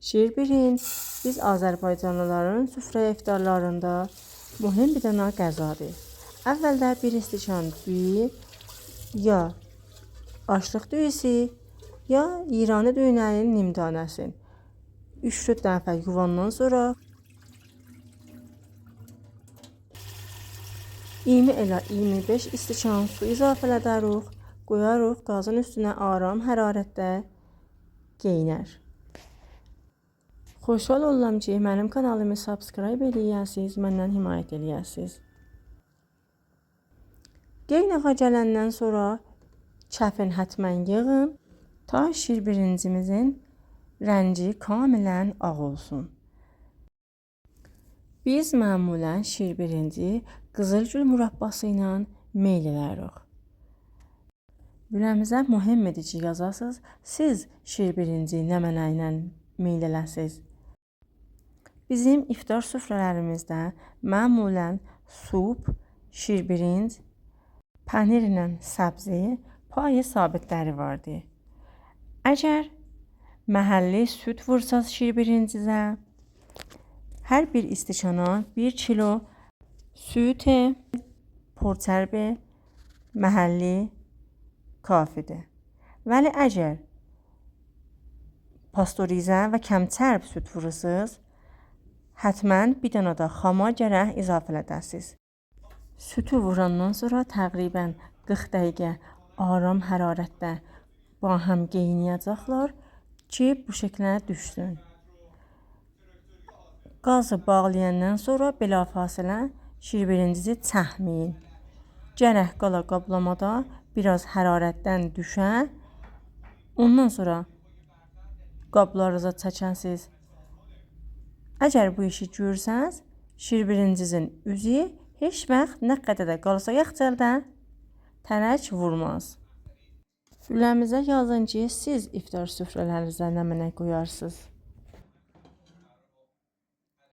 Şirbirinc biz Azərbaycanlıların süfrə iftarlarında mühim bir dənə qəzadır. Əvvəldə bir istikan düyü ya aşlıq düyüsü ya İrani düyünənin nimdanəsini 3-4 dəfə yuvandan sonra 20 elə 25 istikan su izafə edərik. Qoyarıq qazın üstünə aram hərarətdə qeynər. Xoşhal oluram ki, mənim kanalımı subscribe eləyəsiniz, məndən himayət eləyəsiniz. Qeynağa gələndən sonra kəfin hətmən yığın, ta şirbirincimizin rəngi kamilən ağ olsun. Biz məmulən şirbirinci qızılgül murabbası ilə meyl elərik. Güləmizə mühim idi ki, yazasınız, siz şirbirinci nə mənə ilə meyl eləsiniz. Bizim iftar süfrələrimizdə məmulən sup, şirbirinc, pənirlə səbzi payi sabitləri vardı. Əgər məhəlli süd vursaz şirbirincizə, hər bir istikana 1 kilo süd porçərbi məhəlli kafidir. Vəli əgər pastorizə və kəmçərb süd vurursunuz, hətmən bir dənə də xama gərək izafə edəsiniz. Südü vurandan sonra təqribən 40 dəqiqə aram hərarətdə bahəm qeynayacaqlar ki, bu şəklə düşsün. Qazı bağlayandan sonra belə fasilə şirbirincisi çəkməyin. Gərək qala qablamada biraz hərarətdən düşə, ondan sonra qablarınıza çəkəsiniz. Əgər bu işi görürsəniz, şirbirincizin üzü heç vaxt nə qədər də qalsa yaxcəldə tərək vurmaz. Güləmizə yazın ki, siz iftar süfrələrinizə nə mənə qoyarsınız.